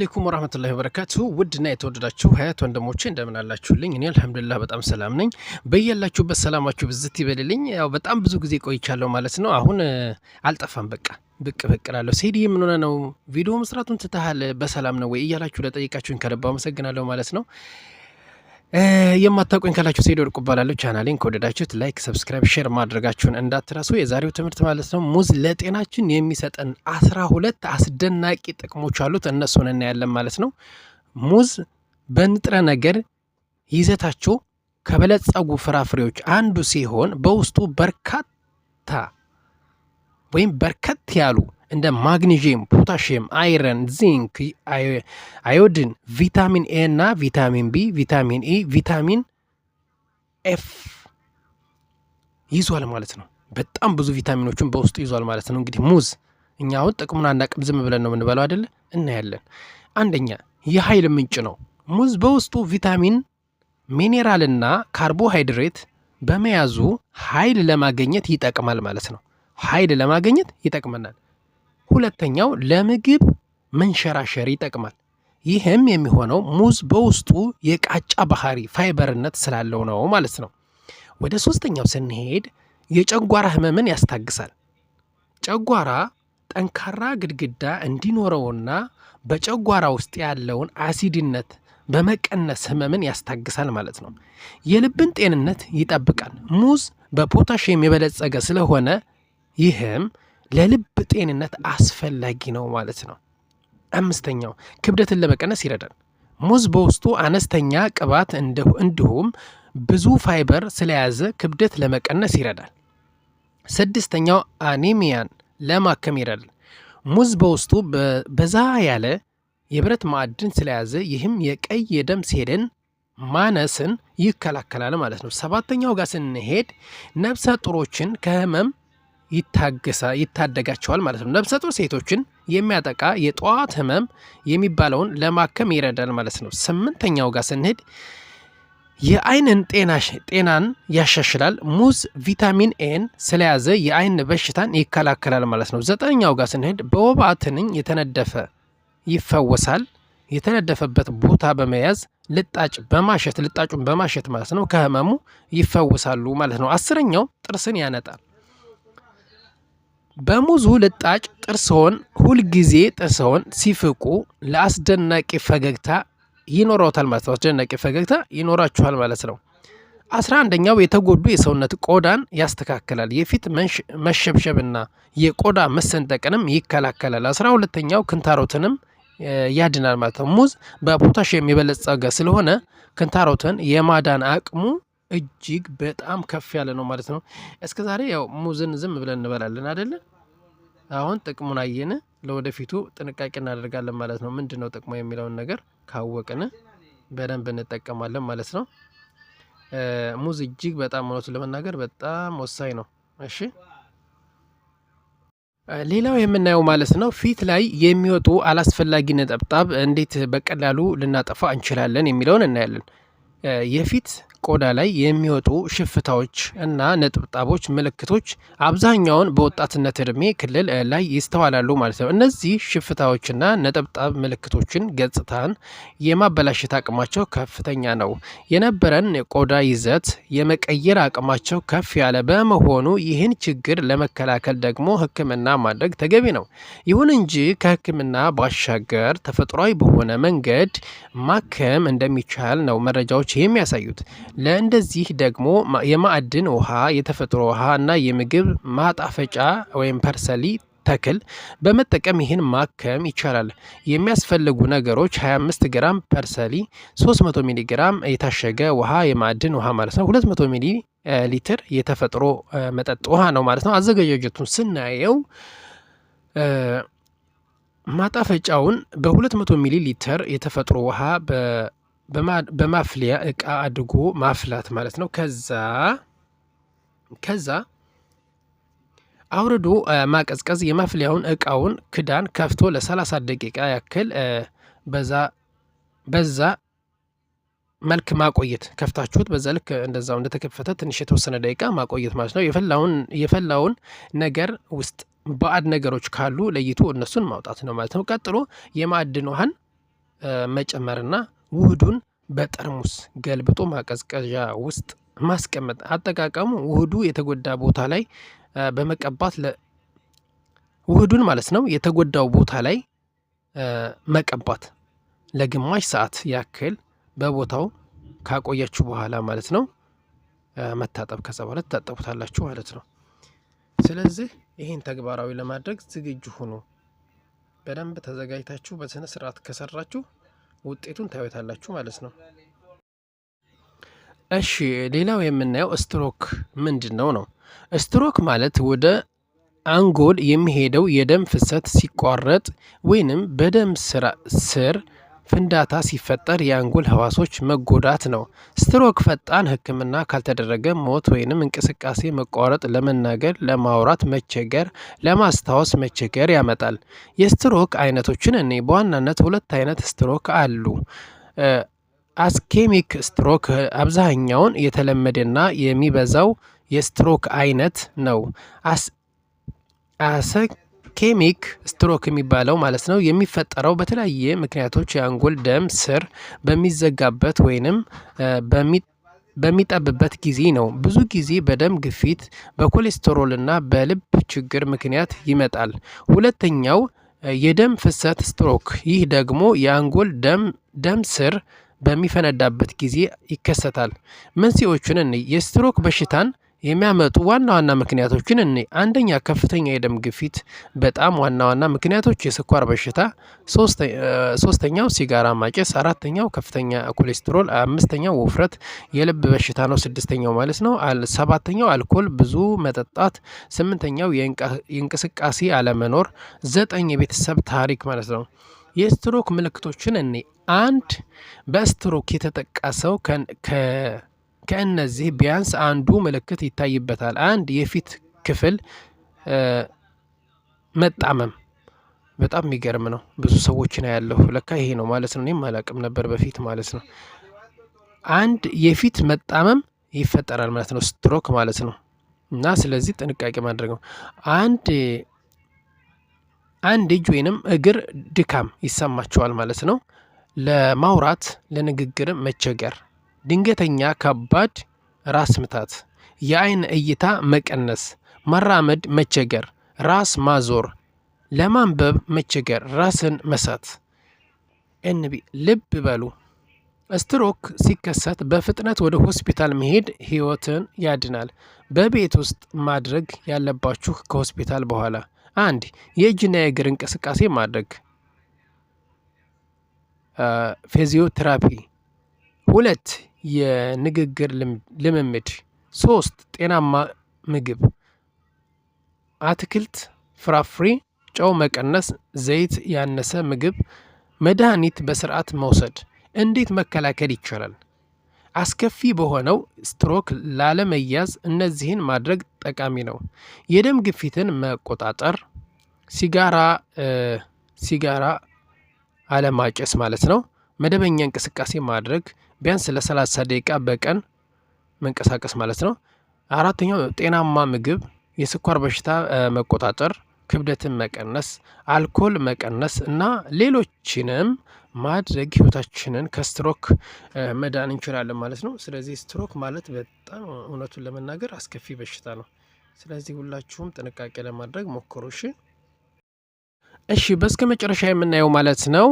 አለይኩም ወራህመቱላሂ ወበረካቱ። ውድና የተወደዳችሁ ሀያት ወንድሞቼ እንደምን አላችሁልኝ? እኔ አልሐምዱሊላህ በጣም ሰላም ነኝ። በያላችሁበት ሰላማችሁ ብዝት ይበልልኝ። ያው በጣም ብዙ ጊዜ ቆይቻለሁ ማለት ነው። አሁን አልጠፋም፣ በቃ ብቅ ብቅ እላለሁ። ሴዲ ምን ሆነ ነው ቪዲዮ መስራቱን ትተሃል? በሰላም ነው ወይ እያላችሁ ለጠይቃችሁኝ ከልብ አመሰግናለሁ ማለት ነው። የማታውቁኝ ካላችሁ ሴዶ ወርቁ እባላለሁ። ቻናሌን ከወደዳችሁት like፣ subscribe፣ share ማድረጋችሁን እንዳትረሱ። የዛሬው ትምህርት ማለት ነው ሙዝ ለጤናችን የሚሰጠን 12 አስደናቂ ጥቅሞች አሉት። እነሱን እናያለን ማለት ነው። ሙዝ በንጥረ ነገር ይዘታቸው ከበለጸጉ ፍራፍሬዎች አንዱ ሲሆን በውስጡ በርካታ ወይም በርከት ያሉ እንደ ማግኒዥየም፣ ፖታሽየም፣ iron፣ ዚንክ፣ አዮዲን፣ ቪታሚን ኤ እና ቪታሚን ቢ፣ ቪታሚን ኢ፣ ቪታሚን ኤፍ ይዟል ማለት ነው። በጣም ብዙ ቪታሚኖችን በውስጡ ይዟል ማለት ነው። እንግዲህ ሙዝ እኛ አሁን ጥቅሙን አናቅም፣ ዝም ብለን ነው የምንበላው አይደለ? እናያለን። አንደኛ የኃይል ምንጭ ነው። ሙዝ በውስጡ ቪታሚን፣ ሚኔራልና ካርቦሃይድሬት በመያዙ ኃይል ለማግኘት ይጠቅማል ማለት ነው። ኃይል ለማግኘት ይጠቅመናል። ሁለተኛው ለምግብ መንሸራሸር ይጠቅማል። ይህም የሚሆነው ሙዝ በውስጡ የቃጫ ባህሪ ፋይበርነት ስላለው ነው ማለት ነው። ወደ ሶስተኛው ስንሄድ የጨጓራ ህመምን ያስታግሳል። ጨጓራ ጠንካራ ግድግዳ እንዲኖረውና በጨጓራ ውስጥ ያለውን አሲድነት በመቀነስ ህመምን ያስታግሳል ማለት ነው። የልብን ጤንነት ይጠብቃል። ሙዝ በፖታሽየም የበለጸገ ስለሆነ ይህም ለልብ ጤንነት አስፈላጊ ነው ማለት ነው። አምስተኛው ክብደትን ለመቀነስ ይረዳል። ሙዝ በውስጡ አነስተኛ ቅባት እንዲሁም ብዙ ፋይበር ስለያዘ ክብደት ለመቀነስ ይረዳል። ስድስተኛው anemia ን ለማከም ይረዳል። ሙዝ በውስጡ በዛ ያለ የብረት ማዕድን ስለያዘ ይህም የቀይ የደም ሴልን ማነስን ይከላከላል ማለት ነው። ሰባተኛው ጋር ስንሄድ ነብሰ ጡሮችን ከህመም ይታደጋቸዋል ማለት ነው። ነብሰ ጡር ሴቶችን የሚያጠቃ የጠዋት ህመም የሚባለውን ለማከም ይረዳል ማለት ነው። ስምንተኛው ጋር ስንሄድ የአይንን ጤናን ያሻሽላል። ሙዝ ቪታሚን ኤን ስለያዘ የአይን በሽታን ይከላከላል ማለት ነው። ዘጠነኛው ጋር ስንሄድ በወባ ትንኝ የተነደፈ ይፈወሳል። የተነደፈበት ቦታ በመያዝ ልጣጭ በማሸት ልጣጩን በማሸት ማለት ነው ከህመሙ ይፈወሳሉ ማለት ነው። አስረኛው ጥርስን ያነጣል። በሙዙ ልጣጭ ጥርስዎን ሁልጊዜ ጥርስዎን ሲፍቁ ለአስደናቂ ፈገግታ ይኖረዎታል ማለት ነው። አስደናቂ ፈገግታ ይኖራችኋል ማለት ነው። 11ኛው የተጎዱ የሰውነት ቆዳን ያስተካክላል። የፊት መሸብሸብና የቆዳ መሰንጠቅንም ይከላከላል። 12ኛው ክንታሮትንም ያድናል ማለት ነው። ሙዝ በፖታሽየም የበለጸገ ስለሆነ ክንታሮትን የማዳን አቅሙ እጅግ በጣም ከፍ ያለ ነው ማለት ነው። እስከ ዛሬ ያው ሙዝን ዝም ብለን እንበላለን አይደለ? አሁን ጥቅሙን አየን። ለወደፊቱ ጥንቃቄ እናደርጋለን ማለት ነው። ምንድን ነው ጥቅሙ የሚለውን ነገር ካወቅን በደንብ እንጠቀማለን ማለት ነው። ሙዝ እጅግ በጣም እውነቱን ለመናገር በጣም ወሳኝ ነው። እሺ ሌላው የምናየው ማለት ነው ፊት ላይ የሚወጡ አላስፈላጊ ነጠብጣብ እንዴት በቀላሉ ልናጠፋ እንችላለን የሚለውን እናያለን። የፊት ቆዳ ላይ የሚወጡ ሽፍታዎች እና ነጠብጣቦች ምልክቶች አብዛኛውን በወጣትነት እድሜ ክልል ላይ ይስተዋላሉ ማለት ነው። እነዚህ ሽፍታዎችና ነጠብጣብ ምልክቶችን ገጽታን የማበላሸት አቅማቸው ከፍተኛ ነው። የነበረን የቆዳ ይዘት የመቀየር አቅማቸው ከፍ ያለ በመሆኑ ይህን ችግር ለመከላከል ደግሞ ሕክምና ማድረግ ተገቢ ነው። ይሁን እንጂ ከሕክምና ባሻገር ተፈጥሯዊ በሆነ መንገድ ማከም እንደሚቻል ነው መረጃዎች የሚያሳዩት። ለእንደዚህ ደግሞ የማዕድን ውሃ፣ የተፈጥሮ ውሃ እና የምግብ ማጣፈጫ ወይም parsley ተክል በመጠቀም ይህን ማከም ይቻላል። የሚያስፈልጉ ነገሮች 25 ግራም parsley፣ 300 ሚሊ ግራም የታሸገ ውሃ የማዕድን ውሃ ማለት ነው፣ 200 ሚሊ ሊትር የተፈጥሮ መጠጥ ውሃ ነው ማለት ነው። አዘገጃጀቱን ስናየው ማጣፈጫውን በ200 ሚሊ ሊትር የተፈጥሮ ውሃ በማፍሊያ እቃ አድርጎ ማፍላት ማለት ነው። ከዛ አውርዶ ማቀዝቀዝ። የማፍሊያውን እቃውን ክዳን ከፍቶ ለ30 ደቂቃ ያክል በዛ መልክ ማቆየት። ከፍታችሁት በዛ ልክ እንደዛው እንደተከፈተ ትንሽ የተወሰነ ደቂቃ ማቆየት ማለት ነው። የፈላውን ነገር ውስጥ ባዕድ ነገሮች ካሉ ለይቶ እነሱን ማውጣት ነው ማለት ነው። ቀጥሎ የማዕድን ውሃን መጨመርና ውህዱን በጠርሙስ ገልብጦ ማቀዝቀዣ ውስጥ ማስቀመጥ። አጠቃቀሙ ውህዱ የተጎዳ ቦታ ላይ በመቀባት፣ ውህዱን ማለት ነው፣ የተጎዳው ቦታ ላይ መቀባት፣ ለግማሽ ሰዓት ያክል በቦታው ካቆያችሁ በኋላ ማለት ነው መታጠብ። ከዛ በኋላ ትታጠቡታላችሁ ማለት ነው። ስለዚህ ይህን ተግባራዊ ለማድረግ ዝግጁ ሁኑ። በደንብ ተዘጋጅታችሁ በስነ ስርዓት ከሰራችሁ ውጤቱን ታዩታላችሁ ማለት ነው። እሺ፣ ሌላው የምናየው ስትሮክ ምንድን ነው ነው። ስትሮክ ማለት ወደ አንጎል የሚሄደው የደም ፍሰት ሲቋረጥ ወይንም በደም ስር ፍንዳታ ሲፈጠር የአንጎል ህዋሶች መጎዳት ነው። ስትሮክ ፈጣን ሕክምና ካልተደረገ ሞት ወይንም እንቅስቃሴ መቋረጥ፣ ለመናገር ለማውራት መቸገር፣ ለማስታወስ መቸገር ያመጣል። የስትሮክ አይነቶችን እኔ በዋናነት ሁለት አይነት ስትሮክ አሉ። Ischemic stroke አብዛኛውን የተለመደና የሚበዛው የስትሮክ አይነት ነው። Ischemic stroke የሚባለው ማለት ነው የሚፈጠረው በተለያየ ምክንያቶች የአንጎል ደም ስር በሚዘጋበት ወይንም በሚጠብበት ጊዜ ነው። ብዙ ጊዜ በደም ግፊት፣ በኮሌስትሮል እና በልብ ችግር ምክንያት ይመጣል። ሁለተኛው የደም ፍሰት ስትሮክ፣ ይህ ደግሞ የአንጎል ደም ስር በሚፈነዳበት ጊዜ ይከሰታል። መንስኤዎቹን እንይ። የስትሮክ በሽታን የሚያመጡ ዋና ዋና ምክንያቶችን እንይ። አንደኛ ከፍተኛ የደም ግፊት፣ በጣም ዋና ዋና ምክንያቶች የስኳር በሽታ፣ ሶስተኛው ሲጋራ ማጨስ፣ አራተኛው ከፍተኛ ኮሌስትሮል፣ አምስተኛው ውፍረት፣ የልብ በሽታ ነው ስድስተኛው ማለት ነው። ሰባተኛው አልኮል ብዙ መጠጣት፣ ስምንተኛው የእንቅስቃሴ አለመኖር፣ 9 የቤተሰብ ታሪክ ማለት ነው። የስትሮክ ምልክቶችን እንይ። አንድ በስትሮክ የተጠቃ ሰው ከእነዚህ ቢያንስ አንዱ ምልክት ይታይበታል። አንድ የፊት ክፍል መጣመም፣ በጣም የሚገርም ነው። ብዙ ሰዎችን አያለሁ፣ ለካ ይሄ ነው ማለት ነው። እኔም አላቅም ነበር በፊት ማለት ነው። አንድ የፊት መጣመም ይፈጠራል ማለት ነው፣ ስትሮክ ማለት ነው። እና ስለዚህ ጥንቃቄ ማድረግ ነው። አንድ እጅ ወይንም እግር ድካም ይሰማቸዋል ማለት ነው። ለማውራት ለንግግር መቸገር፣ ድንገተኛ ከባድ ራስ ምታት፣ የአይን እይታ መቀነስ፣ መራመድ መቸገር፣ ራስ ማዞር፣ ለማንበብ መቸገር፣ ራስን መሳት። NB፣ ልብ በሉ፣ ስትሮክ ሲከሰት በፍጥነት ወደ ሆስፒታል መሄድ ህይወትን ያድናል። በቤት ውስጥ ማድረግ ያለባችሁ ከሆስፒታል በኋላ፣ አንድ የእጅና የእግር እንቅስቃሴ ማድረግ ፊዚዮቴራፒ፣ ሁለት የንግግር ልምምድ፣ ሶስት ጤናማ ምግብ አትክልት፣ ፍራፍሬ፣ ጨው መቀነስ፣ ዘይት ያነሰ ምግብ፣ መድኃኒት በስርዓት መውሰድ። እንዴት መከላከል ይቻላል? አስከፊ በሆነው ስትሮክ ላለመያዝ እነዚህን ማድረግ ጠቃሚ ነው። የደም ግፊትን መቆጣጠር፣ ሲጋራ አለማጨስ ማለት ነው። መደበኛ እንቅስቃሴ ማድረግ፣ ቢያንስ ለ30 ደቂቃ በቀን መንቀሳቀስ ማለት ነው። አራተኛው ጤናማ ምግብ፣ የስኳር በሽታ መቆጣጠር፣ ክብደትን መቀነስ፣ አልኮል መቀነስ እና ሌሎችንም ማድረግ ህይወታችንን ከስትሮክ መዳን እንችላለን ማለት ነው። ስለዚህ ስትሮክ ማለት በጣም እውነቱን ለመናገር አስከፊ በሽታ ነው። ስለዚህ ሁላችሁም ጥንቃቄ ለማድረግ ሞክሩ። እሺ። እሺ፣ በስከ መጨረሻ የምናየው ማለት ነው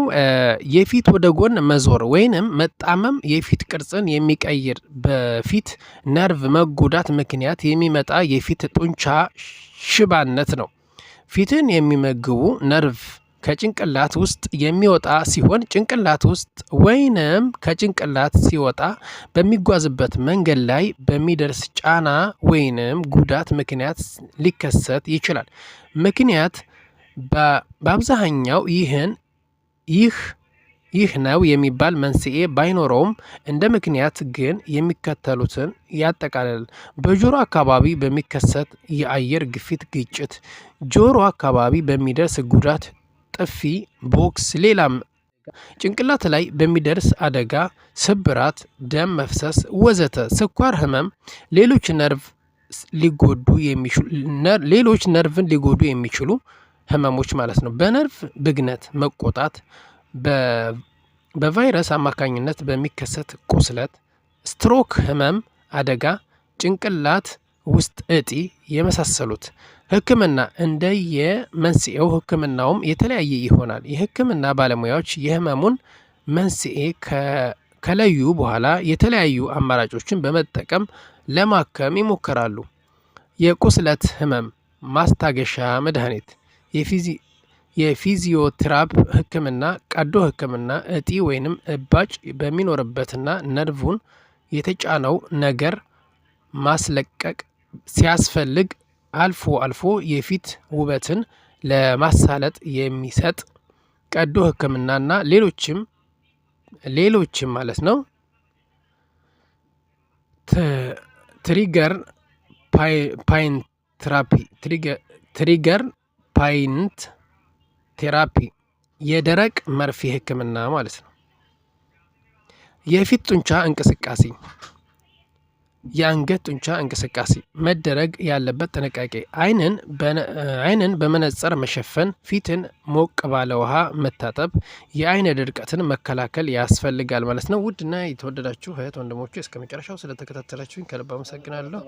የፊት ወደ ጎን መዞር ወይንም መጣመም የፊት ቅርጽን የሚቀይር በፊት ነርቭ መጎዳት ምክንያት የሚመጣ የፊት ጡንቻ ሽባነት ነው። ፊትን የሚመግቡ ነርቭ ከጭንቅላት ውስጥ የሚወጣ ሲሆን ጭንቅላት ውስጥ ወይንም ከጭንቅላት ሲወጣ በሚጓዝበት መንገድ ላይ በሚደርስ ጫና ወይንም ጉዳት ምክንያት ሊከሰት ይችላል። ምክንያት በአብዛኛው ይህን ይህ ይህ ነው የሚባል መንስኤ ባይኖረውም እንደ ምክንያት ግን የሚከተሉትን ያጠቃልላል። በጆሮ አካባቢ በሚከሰት የአየር ግፊት ግጭት፣ ጆሮ አካባቢ በሚደርስ ጉዳት፣ ጥፊ፣ ቦክስ፣ ሌላም፣ ጭንቅላት ላይ በሚደርስ አደጋ፣ ስብራት፣ ደም መፍሰስ ወዘተ፣ ስኳር ህመም፣ ሌሎች ነርቭን ሊጎዱ የሚችሉ ህመሞች ማለት ነው። በነርቭ ብግነት መቆጣት፣ በቫይረስ አማካኝነት በሚከሰት ቁስለት፣ ስትሮክ፣ ህመም አደጋ፣ ጭንቅላት ውስጥ እጢ የመሳሰሉት። ህክምና እንደየመንስኤው ህክምናውም የተለያየ ይሆናል። የህክምና ባለሙያዎች የህመሙን መንስኤ ከለዩ በኋላ የተለያዩ አማራጮችን በመጠቀም ለማከም ይሞክራሉ። የቁስለት ህመም ማስታገሻ መድኃኒት፣ የፊዚዮቴራፒ ህክምና፣ ቀዶ ህክምና፣ እጢ ወይንም እባጭ በሚኖርበትና ነርቩን የተጫነው ነገር ማስለቀቅ ሲያስፈልግ አልፎ አልፎ የፊት ውበትን ለማሳለጥ የሚሰጥ ቀዶ ህክምናና ሌሎችም ሌሎችም ማለት ነው። Trigger point therapy፣ trigger point therapy የደረቅ መርፌ ህክምና ማለት ነው። የፊት ጡንቻ እንቅስቃሴ፣ የአንገት ጡንቻ እንቅስቃሴ መደረግ ያለበት ጥንቃቄ አይንን በመነጽር መሸፈን፣ ፊትን ሞቅ ባለ ውሃ መታጠብ፣ የአይን ድርቀትን መከላከል ያስፈልጋል ማለት ነው። ውድና የተወደዳችሁ እህት ወንድሞቼ፣ እስከ መጨረሻው ስለተከታተላችሁኝ ከልብ አመሰግናለሁ።